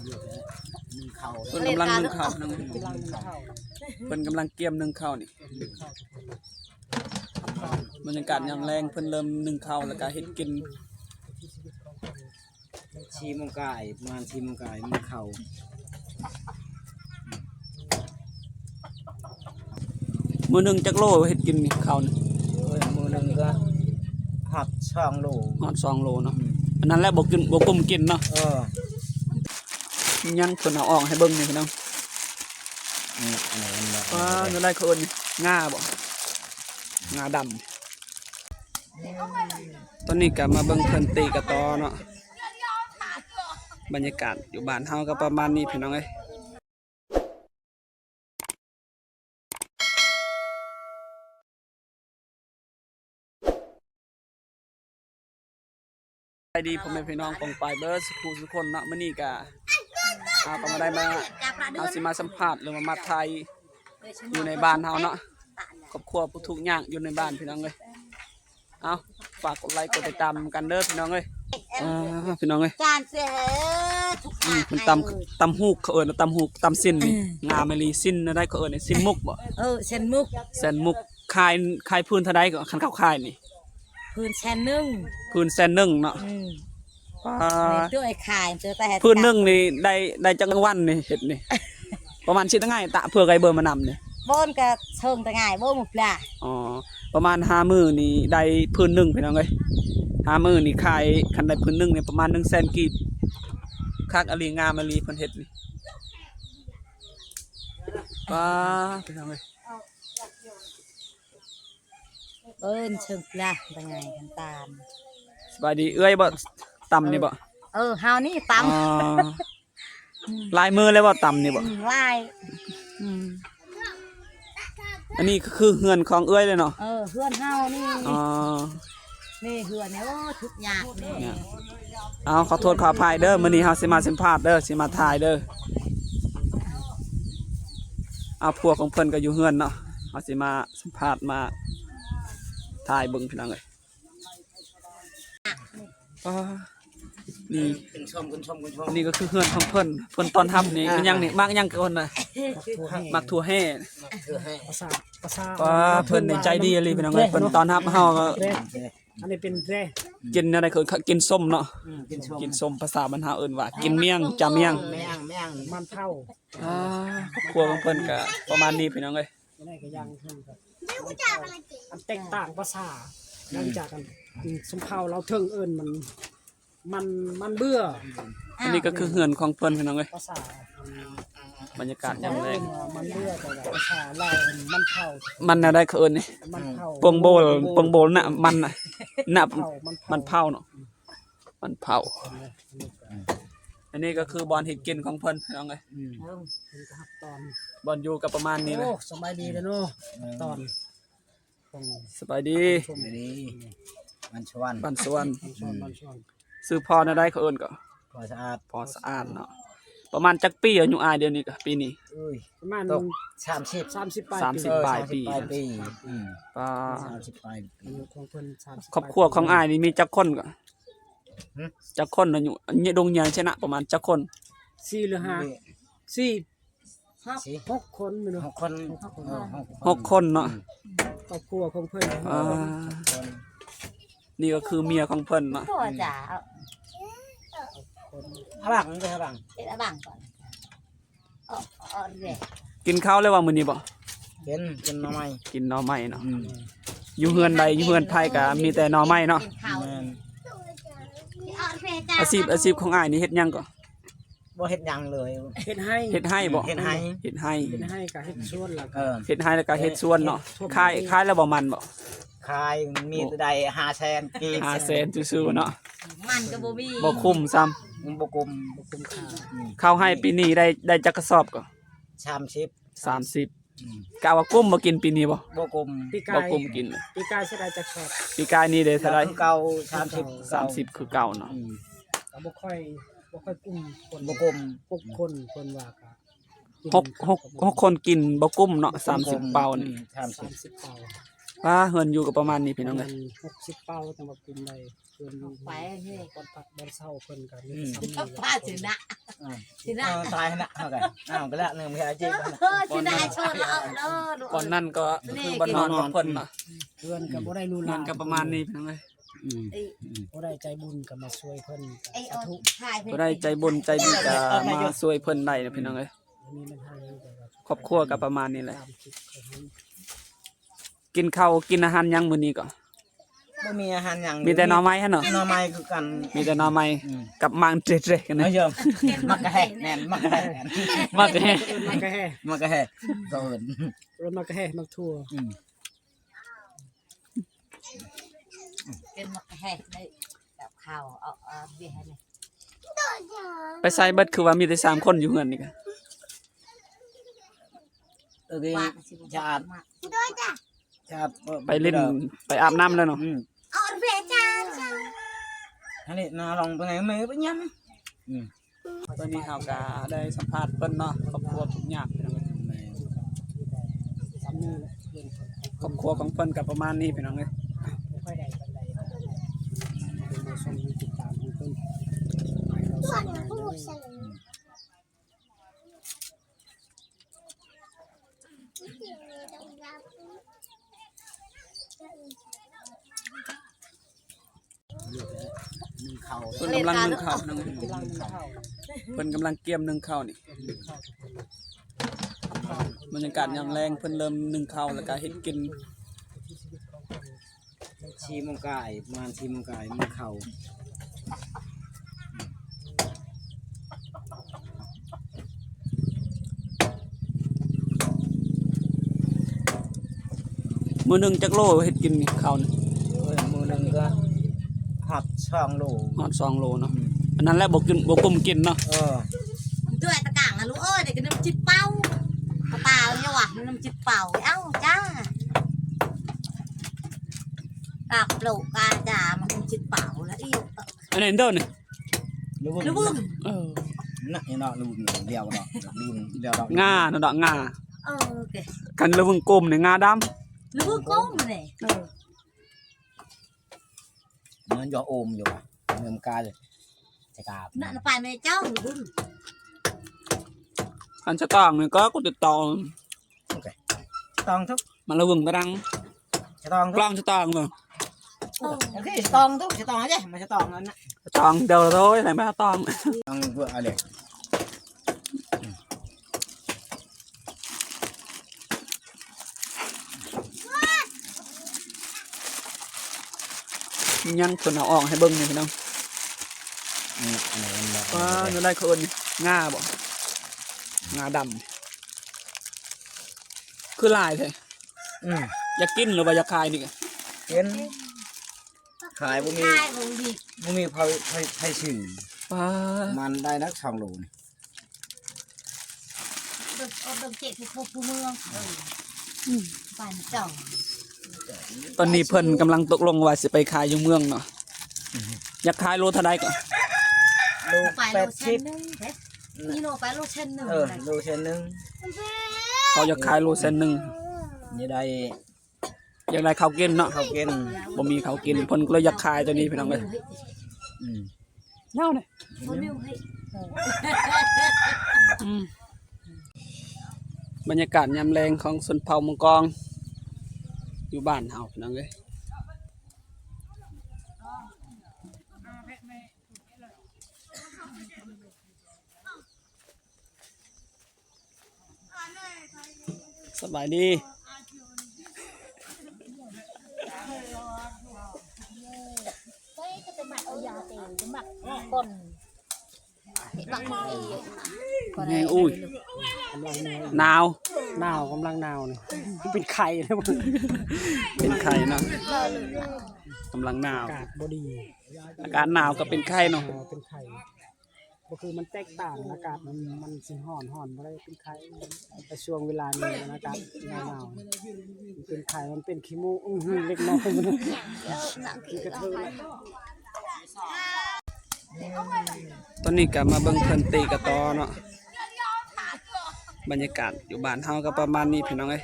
ໜຶ້ງເຂົ້າ ເພິ່ນກຳລັງໜຶ້ງເຂົ້າ ເພິ່ນກຳລັງກຽມໜຶ້ງເຂົ້ານີ້. ບັນຍາກາດຍາມແລງ ເພິ່ນເລີ່ມໜຶ້ງເຂົ້າ ແລ້ວກະເຮັດກິນ. ສີ່ໂມງກາຍ ປະມານສີ່ໂມງກາຍ ໜຶ້ງເຂົ້າ. ມື້ໜຶ່ງຈັກໂລເຮັດກິນເຂົ້ານີ້? ໂອ້ຍ ມື້ໜຶ່ງກໍຮອດສອງໂລ ຮອດສອງໂລເນາະ. ອືມ ອັນນັ້ນແຫຼະບໍ່ກິນ ບໍ່ກຸ້ມກິນເນາະ. ເອີ ຍັງເພິ່ນເອົາອອກໃຫ້ເບິ່ງນີ້ພີ່ນ້ອງ. ອືມ ອັນນັ້ນ ປາ ແນວໃດເຂົາເອີ້ນ ງາບໍ? ງາດຳ. ຕອນນີ້ກໍມາເບິ່ງເພິ່ນຕີກະຕໍເນາະ. ບັນຍາກາດຢູ່ບ້ານເຮົາກໍປະມານນີ້ພີ່ນ້ອງເອີຍ. ສະບາຍດີພໍ່ແມ່ພີ່ນ້ອງປ້ອງປາຍເບິດສູ່ຜູ້ສູ່ຄົນເນາະ. ມື້ນີ້ກະເຮົາກໍມາໄດ້ມາ ເຮົາຊິມາສຳພາດ ຫຼືວ່າມາຖ່າຍຢູ່ໃນບ້ານເຮົາເນາະ. ຄອບຄົວຜູ້ທຸກຍາກຢູ່ໃນບ້ານພີ່ນ້ອງເອີຍ. ເອົາ ຝາກກົດໄລກົດຕິດຕາມກັນເດີພີ່ນ້ອງເອີຍ. ອ່າ ພີ່ນ້ອງເອີຍ ຈານເສຍທຸກ ອືມ ເພິ່ນຕຳ ຕຳຫູກ ເຂົາເອີ້ນວ່າຕຳຫູກ ຕຳຊີ້ນນີ້. ເອີ ງາມອີ່ຫຼີ. ຊີ້ນແນວໃດເຂົາເອີ້ນ? ຊີ້ນໝົກບໍ? ເອີ ເສັ້ນໝົກ ເສັ້ນໝົກ. ຂາຍ ຂາຍພື້ນເທົ່າໃດກໍ ຄັນເຂົາຂາຍນີ້? ພື້ນແສນໜຶ່ງ ພື້ນແສນໜຶ່ງເນາະ. ອືມ ປາ ແມ່ນຕົວໄອ້ຂາຍ ຕົວຕາແຮດ ພື້ນໜຶ່ງນີ້ໄດ້ ໄດ້ຈັກວັນນີ້ເຮັດນີ້? ປະມານຊິໄດ້ງ່າຍຕະ ເພື່ອໄກເບີມານຳນີ້ ບ່ອນກະເຊີງແຕ່ງ່າຍບໍ່ໝົດລະ. ອໍ ປະມານຫ້າມື້ນີ້ໄດ້ພື້ນໜຶ່ງພີ່ນ້ອງເອີຍ. ຫ້າມື້ນີ້ຂາຍ ຄັນໄດ້ພື້ນໜຶ່ງນີ້ປະມານໜຶ່ງແສນກີບ. ຄັກອີ່ຫຼີ ງາມອີ່ຫຼີເພິ່ນເຮັດນີ້. ປາ ພີ່ນ້ອງເອີຍ ເອີ້ນເຊີງລະ ຕາງ່າຍກັນຕາມ. ສະບາຍດີເອື້ອຍບໍ? ຕຳນີ້ບໍ? ເອີ ເຮົານີ້ຕຳ. ອໍ ອືມ ຫຼາຍມື້ແລ້ວບໍຕຳນີ້ບໍ? ອືມ ຫຼາຍ. ອືມ ອັນນີ້ກໍຄືເຮືອນຂອງເອື້ອຍເລີຍເນາະ? ເອີ ເຮືອນເຮົານີ້. ອໍ ນີ້ເຮືອນນີ້ ໂອ້ ທຸກຍາກນີ້. ເອົາ ຂໍໂທດຂໍອະໄພເດີ ມື້ນີ້ເຮົາຊິມາສຳພາດເດີ ຊິມາຖ່າຍເດີ. ເອົາ ຜົວຂອງເພິ່ນກໍຢູ່ເຮືອນເນາະ ເຮົາຊິມາສຳພາດ ມາຖ່າຍເບິ່ງພີ່ນ້ອງເອີຍ. ອ່າ ນີ້ ຂຶ້ນຊົມ ຂຶ້ນຊົມ ຂຶ້ນຊົມ. ນີ້ກໍຄືເຮືອນຂອງເພິ່ນ ເພິ່ນຕ້ອນຮັບນີ້. ອ່າ ແມ່ນຫຍັງນີ້? ໝາກຫຍັງກ່ອນນະ? ໝາກຖົ່ວແຮ່ ໝາກຖົ່ວແຮ່. ປາສາດ ປາສາດ ປາ ເພິ່ນນີ້ໃຈດີອີ່ຫຼີພີ່ນ້ອງເອີຍ. ເພິ່ນຕ້ອນຮັບເຮົາ ອັນນີ້ເປັນແຮ່ ກິນແນວໃດ? ຄືກິນສົ້ມເນາະ. ອືມ ກິນສົ້ມ ກິນສົ້ມ ພາສາບ້ານເຮົາເອີ້ນວ່າກິນມ້ຽງ ຈາມ້ຽງ ມ້ຽງ ມ້ຽງ ມັນເຜົາ. ອ່າ ຄອບຄົວຂອງເພິ່ນກະປະມານນີ້ພີ່ນ້ອງເອີຍ. ອັນແຕກຕ່າງພາສາ ຫຼັງຈາກອັນ ອືມ ຊົນເຜົ່າລາວເທິງເອີ້ນມັນ ມັນ ມັນເບື່ອ. ອັນນີ້ກໍຄືເຮືອນຂອງເພິ່ນພີ່ນ້ອງເອີຍ. ພາສາ ບັນຍາກາດຍາມແລງ ມັນເບື່ອ ແຕ່ວ່າພາສາລາວມັນເຜົາ. ມັນແນວໃດເຂົາເອີ້ນນີ້? ມັນເຜົາ ປົງໂບລ ປົງໂບລນະ ມັນນະ ນະ ມັນເຜົາ ມັນເຜົາເນາະ. ມັນເຜົາ. ອືມ ອັນນີ້ກໍຄືບ່ອນເຮັດກິນຂອງເພິ່ນພີ່ນ້ອງເອີຍ. ອືມ ເອີ ເພິ່ນກໍຮັບຕອນ ບ່ອນຢູ່ກໍປະມານນີ້ແຫຼະ. ໂອ້ ສະບາຍດີເດີເນາະ. ເອີ ຕອນ ສະບາຍດີ ສະບາຍດີ ບ້ານສະຫວັນ ບ້ານສະຫວັນ ບ້ານສະຫວັນ. ອືມ ຊື່ພໍ່ແນວໃດເຂົາເອີ້ນກໍ? ພໍ່ສະອາດ ພໍ່ສະອາດເນາະ. ປະມານຈັກປີອາຍຸອ້າຍດຽວນີ້ກະ ປີນີ້? ໂອ້ຍ ປະມານ ຕົກສາມສິບ ສາມສິບປາຍ ສາມສິບປາຍປີ ເອີ ສາມສິບປາຍປີ. ອືມ ປາ ສາມສິບປາຍປີ. ອາຍຸຂອງເພິ່ນສາມສິບ ຄອບຄົວຂອງອ້າຍນີ້ມີຈັກຄົນກໍ? ຫຶ? ຈັກຄົນອາຍຸ ດົງຍາຍຊະນະ ປະມານຈັກຄົນ? ສີ່ຫຼືຫ້າ ສີ່ ຫົກຄົນແມ່ນບໍ່? ຫົກຄົນ ຫົກຄົນ ເອີ ຫົກຄົນ ຫົກຄົນເນາະ. ອືມ ຄອບຄົວຂອງເພິ່ນ ອ່າ ຫົກຄົນ. ນີ້ກໍຄືເມຍຂອງເພິ່ນເນາະ. ພໍ່ຈາ ອາບັງເດີ ອາບັງ ເຮັດອາບັງກ່ອນ. ກິນເຂົ້າແລ້ວວ່າມື້ນີ້ບໍ່? ກິນ ກິນໜໍ່ໄມ້ ກິນໜໍ່ໄມ້ເນາະ. ອືມ ຢູ່ເຮືອນໃດ ຢູ່ເຮືອນໃຜກໍມີແຕ່ໜໍ່ໄມ້ເນາະ. ແມ່ນ. ອາຊີບ ອາຊີບຂອງອ້າຍນີ້ເຮັດຫຍັງກໍ? ບໍ່ເຮັດຫຍັງເລີຍ. ເຮັດໄຮ່ ເຮັດໄຮ່ບໍ່? ເຮັດໄຮ່ ເຮັດໄຮ່ ເຮັດໄຮ່ກັບເຮັດສວນ ແລ້ວກໍ ເອີ ເຮັດໄຮ່ແລ້ວກໍເຮັດສວນເນາະ. ເຮັດທົ່ວ ຂາຍ ເມືອງ ຂາຍແລ້ວບໍ່ມັນບໍ່? ຂາຍມີແຕ່ໄດ້ຫ້າແສນກີບ ຫ້າແສນຊື່ໆເນາະ. ມັນກໍບໍ່ມີ ບໍ່ຄຸ້ມຊ້ຳ ມັນບໍ່ກຸ້ມ ບໍ່ກຸ້ມຄ່າ. ອືມ ເຂົ້າໄຮ່ປີນີ້ໄດ້ ໄດ້ຈັກກະສອບກໍ? ສາມສິບ ສາມສິບ. ອືມ ກະວ່າກຸ້ມບໍ່ກິນປີນີ້ບໍ່? ບໍ່ກຸ້ມ ປີກາຍ ບໍ່ກຸ້ມກິນ. ປີກາຍຊິໄດ້ຈັກສອບ? ປີກາຍນີ້ໄດ້ເທົ່າໃດ? ຄືເກົ່າ ສາມສິບ ສາມສິບຄືເກົ່າເນາະ. ອືມ ກໍບໍ່ຄ່ອຍ ບໍ່ຄ່ອຍກຸ້ມຄົນ ບໍ່ກຸ້ມ ຫົກຄົນ ເພິ່ນວ່າກໍ ຫົກ ຫົກ ຫົກຄົນກິນບໍ່ກຸ້ມເນາະ. ສາມສິບເປົານີ້ ອືມ ສາມສິບ ສາມສິບເປົາ. ປາ ເຮືອນຢູ່ກໍປະມານນີ້ພີ່ນ້ອງເອີຍ ປະມານຫົກສິບເປົາ ຈັ່ງວ່າກິນໄດ້. ເພິ່ນຢູ່ ໄປເຮີ້ຍ ບ່ອນພັກບ່ອນເຊົາເພິ່ນກໍມີ ອືມ ສ່ຳນີ້ແຫຼະ ປາຊິນະ ຊິນະ ເອີ ຕາຍນະ ເຮົາກໍ ເອົາ ກໍລະໜຶ່ງ ເອີ ຊິນະ ຊວນເອົາເດີ ບ່ອນນັ້ນກໍຄືບ່ອນນອນຂອງເພິ່ນເນາະ ເຮືອນກໍບໍ່ໄດ້ຫຼູຫຼາ ເຮືອນກໍປະມານນີ້ພີ່ນ້ອງເອີຍ ອືມ ບໍ່ໄດ້ໃຈບຸນກໍມາຊ່ວຍເພິ່ນ ສາທຸ ບໍ່ໄດ້ໃຈບຸນໃຈດີກໍມາຊ່ວຍເພິ່ນໄດ້ນະພີ່ນ້ອງເອີຍ ຄອບຄົວກໍປະມານນີ້ແຫຼະ. ກິນເຂົ້າກິນອາຫານຫຍັງມື້ນີ້ກໍ? ບໍ່ມີອາຫານຫຍັງ ມີແຕ່ໜໍ່ໄມ້ຫັ້ນເນາະ ໜໍ່ໄມ້ຄືກັນ ມີແຕ່ໜໍ່ໄມ້ ອືມ ກັບໝາກເຈເຈກັນ ເອີ ໝາກກະແຮ ແມ່ນ ໝາກກະແຮ ໝາກກະແຮ ໝາກກະແຮ ເຂົາເອີ້ນ ເອີ້ນໝາກກະແຮ ໝາກຖົ່ວ ອືມ ກິນໝາກກະແຮໄດ້ກັບເຂົ້າ ເອົາ ເອົາເບຍໃຫ້ແດ່. ໄປໃສເບິດ ຄືວ່າມີແຕ່ສາມຄົນຢູ່ເຮືອນນີ້ກະ? ເອີ ຈະອາບ ຈະອາບ ໄປຫຼິ້ນ ໄປອາບນ້ຳແລ້ວເນາະ ອືມ ອັນນີ້ນາລອງໄປໄຫນ ແມ່ໄປຍາມ ອືມ ຕອນນີ້ເຮົາກະໄດ້ສຳພາດເພິ່ນເນາະ ຄອບຄົວທຸກຍາກພີ່ນ້ອງເອີຍ ຄອບຄົວຂອງເພິ່ນກະປະມານນີ້ພີ່ນ້ອງເອີຍ. ເພິ່ນກຳລັງໜຶ້ງເຂົ້າ ເພິ່ນກຳລັງກຽມໜຶ້ງເຂົ້ານີ້ ບັນຍາກາດຍາມແລງ ເພິ່ນເລີ່ມໜຶ້ງເຂົ້າ ແລ້ວກະເຮັດກິນ. ສີ່ໂມງກາຍ ປະມານສີ່ໂມງກາຍ ໜຶ້ງເຂົ້າ. ມື້ໜຶ່ງຈັກໂລເຮັດກິນເຂົ້ານີ້? ໂອ້ຍ ມື້ໜຶ່ງກໍຮອດສອງໂລ ຮອດສອງໂລເນາະ ອືມ ອັນນັ້ນແຫຼະບໍ່ກິນ ບໍ່ກຸ້ມກິນເນາະ ເອີ ດ້ວຍຕະກາງນະລູກເອີຍ ໄດ້ກິນນ້ຳຈິດເປົາ ກະຕາລະວ່າ ນ້ຳຈິດເປົາ ເອົ້າຈ້າ ກາບໂລກາຈາ ມັນຈິດເປົາລະອີກ ອັນນີ້ເດີນີ້ ລະວຶງ ລະວຶງ ເອີ ນະ ເນາະ ລະວຶງດຽວເນາະ ລະວຶງດຽວເນາະ ງາເນາະ ງາ ເອີ ໂອເຄ ຄັນລະວຶງກົມນີ້ງາດຳ ລະວຶງກົມນີ້ ເອີ ມັນກໍໂອມຢູ່ວ່າ ເງິມກາຍ ສະກາບ ນະ ນະ ປາຍແມ່ເຈົ້າ ລະວຶງ ຄັນສະຕອງນີ້ກໍກູຕິດຕໍ່ ໂອເຄ ສະຕອງທຸກ ມັນລະວຶງຕະດັງ ສະຕອງທຸກ ກລອງສະຕອງເບິ່ງ ເອີ ໂອເຄ ສະຕອງທຸກ ສະຕອງເດ້ ມັນສະຕອງນັ້ນນະ ສະຕອງເດີ ໂອ້ຍ ໄດ້ມາສະຕອງ ຕ້ອງເບິ່ງເອົາເດ້ ຍັງເພິ່ນເອົາອອກໃຫ້ເບິ່ງນີ້ພີ່ນ້ອງ ອືມ ອັນນີ້ມັນ ປາ ແນວໃດເຂົາເອີ້ນ ງາບໍ ງາດຳ ຄືຫຼາຍແທ້ ອືມ ຢາກກິນຫຼືວ່າຢາກຂາຍນີ້ກະ ກິນ ຂາຍບໍ່ມີ ຂາຍບໍ່ມີ ບໍ່ມີໃຜ ໃຜ ໃຜຊື້ ປາ ມັນໄດ້ນັກສອງໂລນີ້ ເບິ່ງ ເອົາເບິ່ງເຈກຜູ້ຄົບຜູ້ເມືອງ ເອີ ອືມ ປານເຈົ້າ ຕອນນີ້ເພິ່ນກຳລັງຕົກລົງວ່າຊິໄປຂາຍຢູ່ເມືອງເນາະ ອືມ ຢາກຂາຍໂລເທົ່າໃດກໍ? ໂລແປດສິບ ໂລແສນໜຶ່ງເດ້ ນີ້ໂລໄປໂລແສນໜຶ່ງ ເອີ ໂລແສນໜຶ່ງ ເຂົາຢາກຂາຍໂລແສນໜຶ່ງ ນີ້ໄດ້ ຢາກໄດ້ເຂົ້າກິນເນາະ ເຂົ້າກິນ ບໍ່ມີເຂົ້າກິນ ເພິ່ນກໍເລີຍຢາກຂາຍຕົວນີ້ພີ່ນ້ອງເອີຍ ອືມ ເນາະ ອືມ ບັນຍາກາດຍາມແລງຂອງຊົນເຜົ່າມົງກອງ ຢູ່ບ້ານເຮົາພີ່ນ້ອງເອີຍ. ສະບາຍດີ ແຮງ ໂອ້ຍ ກຳລັງໜາວ ໜາວ ກຳລັງໜາວນີ້ ເປັນໄຂ້ແລ້ວ ເປັນໄຂ້ເນາະ ກຳລັງໜາວ ອາກາດບໍ່ດີ ອາກາດໜາວກໍເປັນໄຂ້ເນາະ ເປັນໄຂ້ ບໍ່ຄື ມັນແຕກຕ່າງ ອາກາດມັນ ມັນຊິຮ້ອນ ຮ້ອນບໍ່ໄດ້ເປັນໄຂ້ ແຕ່ຊ່ວງເວລານີ້ມັນອາກາດໜາວ ມັນເປັນໄຂ້ ມັນເປັນຂີ້ມູກ ອື ເລັກນ້ອຍ ມັນກະເທີນ ຕອນນີ້ກະມາເບິ່ງເພິ່ນຕີກະຕໍເນາະ ບັນຍາກາດຢູ່ບ້ານເຮົາກະປະມານນີ້ພີ່ນ້ອງເອີຍ.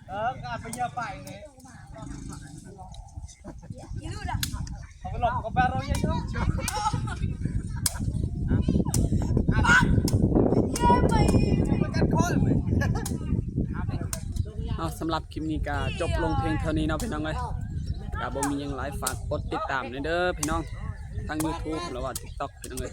ເອີ ການໄປເຫຍໄປນີ້ ເອົາໄປຫຼອກກັບແບໂຣເຢັນເນາະ. ເອົາ ສຳລັບຄລິບນີ້ກະຈົບລົງພຽງເທົ່ານີ້ເນາະພີ່ນ້ອງເອີຍ ກະບໍ່ມີຫຍັງຫຼາຍ ຝາກກົດຕິດຕາມແດ່ເດີພີ່ນ້ອງ ທັງຢູທູບ ຫຼືວ່າຕິກຕັອກ ພີ່ນ້ອງເອີຍ.